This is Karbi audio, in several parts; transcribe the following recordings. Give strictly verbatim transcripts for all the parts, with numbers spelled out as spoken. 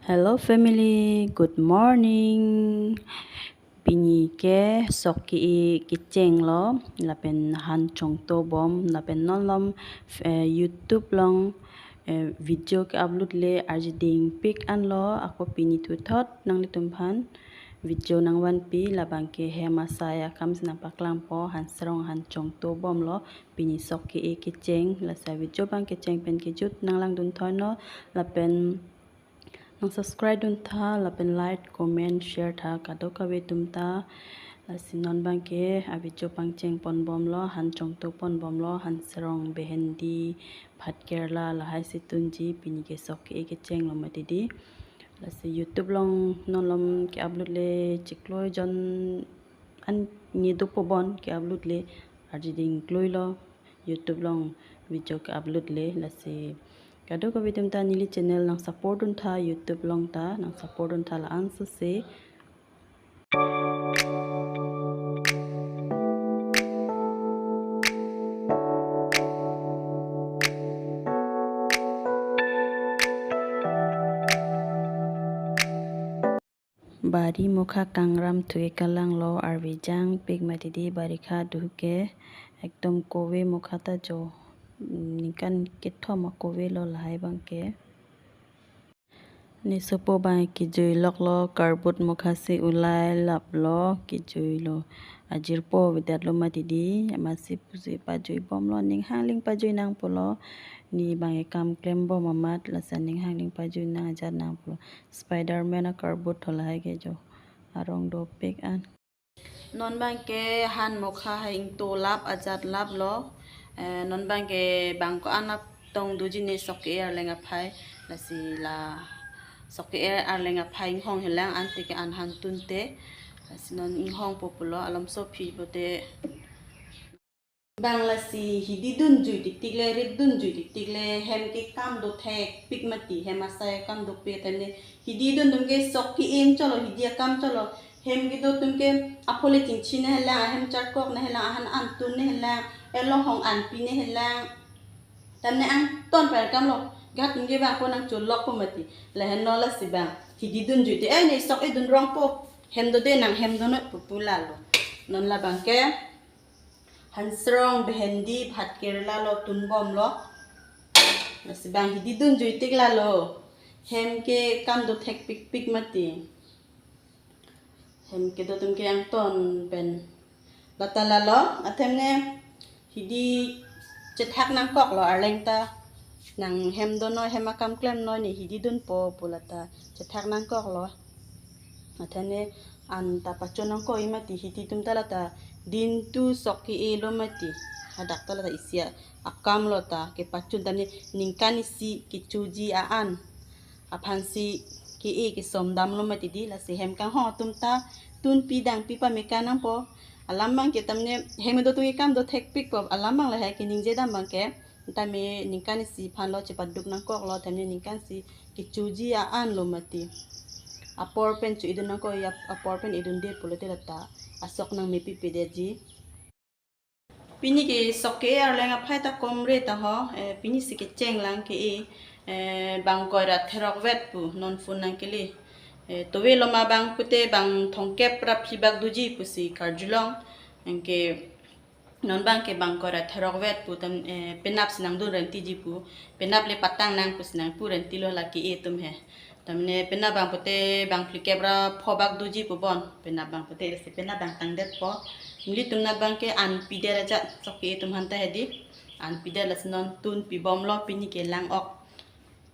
Hello family, good morning. Pini ke sok ke-e kecheng lo, lapen han chongto bom, lapen non lom, eh, YouTube along, eh, video ke-upload le arjiding pik an lo, ako pini thuthot nanglitum aphan video nangvanpi, labang ke hem asai akam si nangpaklangpo, han serong han chongto bom lo, pini sok ke-e kecheng, lasi video abang kecheng pen kejut nanglangdun thoi non, lapen nang subscribe dun tha, lapen like, comment, share tha, kadokave atum ta. Lasi non abang ke a video pangcheng pon bom lo, han chongto pon bom lo, han serong behendi, bhat kerala, lahai si tunji, pini ke sok ke-e kecheng lo mati di. Lasi YouTube along non lom ke-upload le chiklo jon an ni dopo bon ke-upload le arjiding kloi lo YouTube along video ke-upload le, lasi kadokave atum ta neli channel nang support dun tha YouTube along ta nang support dun tha la-an sose. Bari mokha kangram thu ke kalang lo, arve jang pik mati di, barikha duhu ke ekdom kove mokha ta jo, ningkan kethom akove lo lahai abang ke. Ne sopo abang kejui lok lo, karbut mokha si ulai lap lo, kejui lo. Ajirpo avedet lo mati di, amatsi pusi pajui bom lo, ning hangling pajui nangpo lo, ne abang ke kam klem bom amat, lasi ning hangling pajui nang ajat nangpo lo. Spiderman akarbut tho lahai ke jo. Arong dopik an. Non abang ke han mokha hai ingto lap ajat lap lo. Eh, non abang ke bang ko-an atong doji ne sok ke-e arleng aphai. Lasi la sok ke-e arleng aphai inghong helang ante ke an han tunte. Lasi non inghongpo pulo, alom sophi pote. Bang lasi hidi dunjui tiktik le, rit dunjui tiktik le, hem ke kam dothek pik mati, hem asai kam dopik tane, hidi dun atum ke sok ke-e cholo, hidi akam cholo, hem kedo atum ke apho le chingchi ne helang, ahem charkok ne helang, ahan an tun ne helang, elohong an pi ne helang. Tane angton per kam lo, gat atum ke bang ko nang cholok po mati, lahen lo lasi bang, hidi dunjui te, eh, ne sok e dun rong po, hem dode nang hem do noi pu pu lalo. Non labang ke, han serong behendi bhat kerala lo tun bom lo. Lasi bang hidi dunjui tik lalo. Hem ke kam dothek pik pik mati. Hem kedo atum ke angton pen. Lata lalo, athem ne hidi chethak nangkok lo arleng ta. Nang hem do noi, hem akam klem noi ne hidi dunpo pu lata chethak nangkok lo. Athe ne an ta pachun nangkok-i mati, hidi atum ta lata din tu sok ke-e lo mati. Hadak ta lata isi akam lo ta kepachun tame ningkan isi kechoji a-an aphan si ke-e kesom dam lo mati di, lasi hem kanghong atum ta tunpi dangpi pame kan nangpo. Alam abang ke tamne hem do atum ke kam dothek pikpo, alam abang lahai keningje dam abang ke. Tame ningkan isi aphan lo chepaduk nangkok lo, tame ningkan isi kechoji a-an lo mati. Apor pen cho-i dun nangkok, ya apor pen idunde pulote lata asok nang mepi pedetji. Pini ke sok ke-e arleng aphai ta komre ta ho, eh, pini si kecheng lang ke-e, eh, bang koi ra therok vet pu non phone nangkele. Eh, tove lo ma bang pute bang thomkep ra phli bak doji pusi karjulong. Anke non abang ke bang koi ra therok vet pu tam, eh, penap si nangdun renti ji pu. Penap le patang nang pusi nangpu renti lo la ke-e atum he. Tamne penap bang pute bang phlikep ra pho bak doji pu bon. Penap bang pute si penap bang tangdetpo. Nelitum nat abang ke an pidet ajat sok ke-e atum aphan ta hedi. An pidet lasi non tunpi bom lo, pini ke lang ok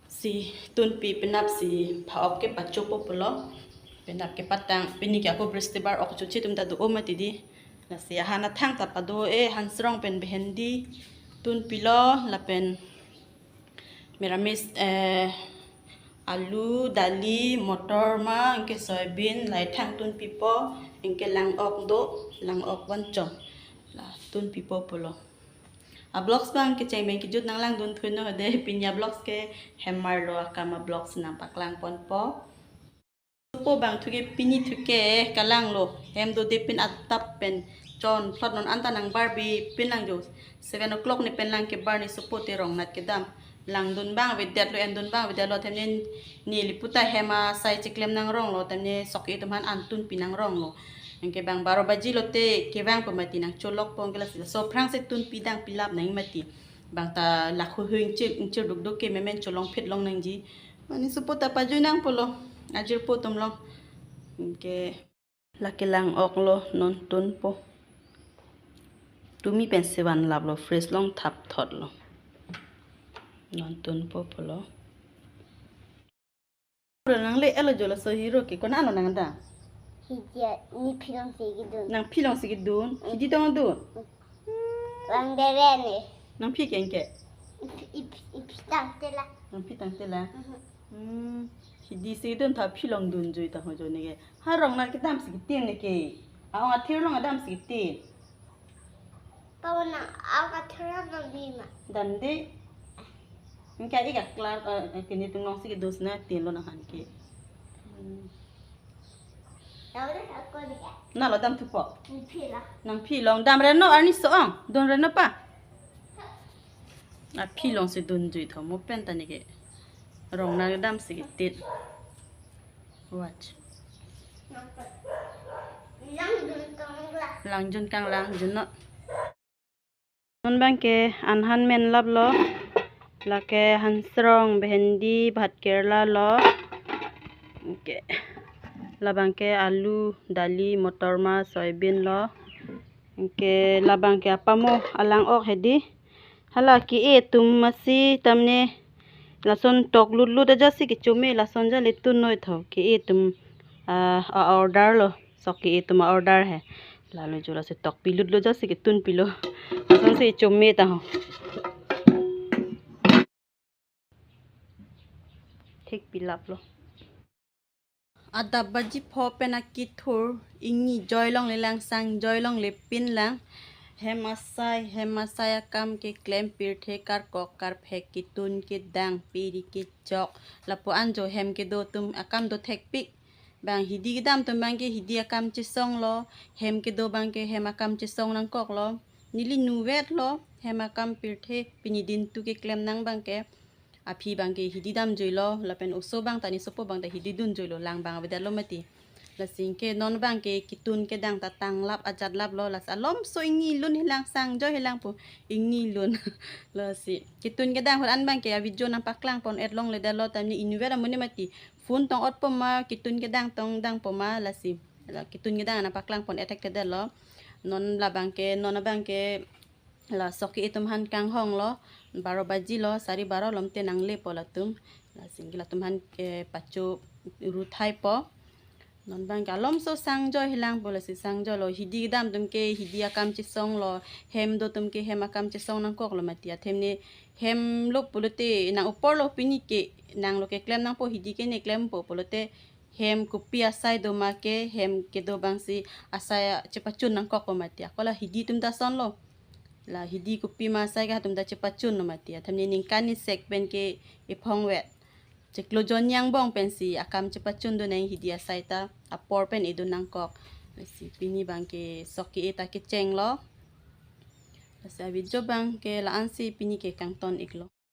si tunpi, penap si pha ok kepachopo pulo. Penap kepatang, pini ke ako bristibar ok choche atum ta do-o mati di. Lasi ahan athang ta pado-e, han serong pen behendi tunpi lo, lapen meramis, eh, alu, dali, motor ma, anke soybean, lahai thang tunpipo, anke lang ok do, lang ok vanchong. La tunpipo pulo. A vlogs abang kecheng pen kejut nanglangdun thu non de, pini a vlogs ke hem arlo akam a vlogs nangpaklang ponpo. Sopo bang thu ke pini thu ke kalang lo, hem dode pen atap pen chon phlot, non anta nang barbe pen lang jo. Seven o'clock ne pen lang kebar ne sopo te rong nat kedam. Langdun abang avedetlo, endun abang avedetlo, tame neli puta hem asai cheklem nangronglo, tame sok-e atum aphan an tunpi nangronglo. Anke bang baro baji lote kevang po mati, nangcholok po, anke lasi laso aphrangsi tunpi dang pilap nang mati. Bang ta lakho hing chir, chir dukduk ke memen cholong phet long nangji. Mane sopo ta pajui nangpo lo, ajirpo atum lo. Anke lake lang-ok lo, non tunpo. Tumi pensi vanlaplo, fridge along thapthotlo. Non tunpo pulo. Pura nangle-etlo jo laso hero ke, konat lo nangdam? Hidi, nephi alongsi kedun. Nangphi alongsi kedun? Mm. Hidi tong dun? Mm. Vang beren ne. Nangphi ke anke? Iphi, iphi, iphi tangte la. Nangphi tangte la? Mhm. Hmm. Hidisi dun ta phi along dunjui ta ho jo neke. Ha, Rongnar kedamsi ketin neke. Aong athir along kedamsi ketin. Papa, nang aong athir along dam ma? Damde. Anke ik a-class, eh, eh, kini tung alongsi kedo sina tin lo nang han ke. Hmm. Nalo damthupo. Nangphi along. Nangphi along. Dam reno arni so-ong. Dun reno pa. Aphi alongsi dunjui tho mo pen ta neke. Rongnar kedamsi ketin. Watch. Langdun kanglang. Langdun kanglang, jun non. Non abangke an han menlaplo. Lake hansrong, bhendi, bhat kerala lo. Anke labangke alu, dali, motor ma, soybean lo. Anke labangke apamo alang-ok hedi. Hala ke-e atum masi tamne lason tok lutlut ajatsi kechome, lason jale tun noi tho. Ke-e atum, ah, a-order lo. Sok ke-e atum a-order he. Lalo jo lasi tokpi lutlo ajatsi ketunpilo. Lasonsi chome ta ho. Thekpilaplo. Adap baji pho pen akethur, ingni joi longle lang, sang joi longle pin lang. Hem asai, hem asai akam keklem, pirthe karkok karphek, ketun kedang, peri kechok. Lapu-an jo hem kedo atum akam do thekpik. Bang hidi kedam atum abangke hidi akam chesonglo, hem kedo abangke hem akam chesong nangkoklo. Neli nuvetlo, hem akam pirthe pini dintu keklem nang abangke. Aphi abangke hidi damjuilo, lapen oso abang ta ne sopo abang ta hidi dunjuilo, lang abang avedetlo mati. Lasi anke non abangke ketun kedang ta tanglap ajatlaplo, lasi alomso ingni lun helang, sang joi helang pu ingni lun. Lasi ketun kedang ahut an abangke a-video nangpaklang pon-et longledetlo, tamne inutvet amonit mati. Phone tong-otpo ma, ketun kedang tong dangpo ma, lasi. La ketun kedang nangpaklang pon-et thekthedetlo. Non labangke, non abangke la sok ke-e atum aphan kanghonglo, baro baji lo, sari baro lom te nanglepo latum. Lasi anke latum aphan ke pacho ruthaipo. Non abangke alomso sang joi helangpo, lasi sang joilo. Hidi kedam atum ke hidi akam chesonglo, hem do atum ke hem akam chesong nangkoklo mati. Athe ne hem lo pulote nang upor lo, pini ke nanglo keklem nangpo, hidi ke ne klempo pulote hem kopi asai do ma ke hem kedo abangsi asai chepachun nangkokpo mati. Ako la hidi atum ta asonlo. La hidi kopi ma asai ke hatum ta chepachunlo mati. Athe ne ningkan isek pen ke iphongvet. Chiklo jonni angbong pensi akam chepachun do nang hidi asai ta, apor pen edun nangkok. Lasi pini abangke sok ke-e ta kechenglo. Lasi a-video abangke la-ansi pini ke kangton iklo.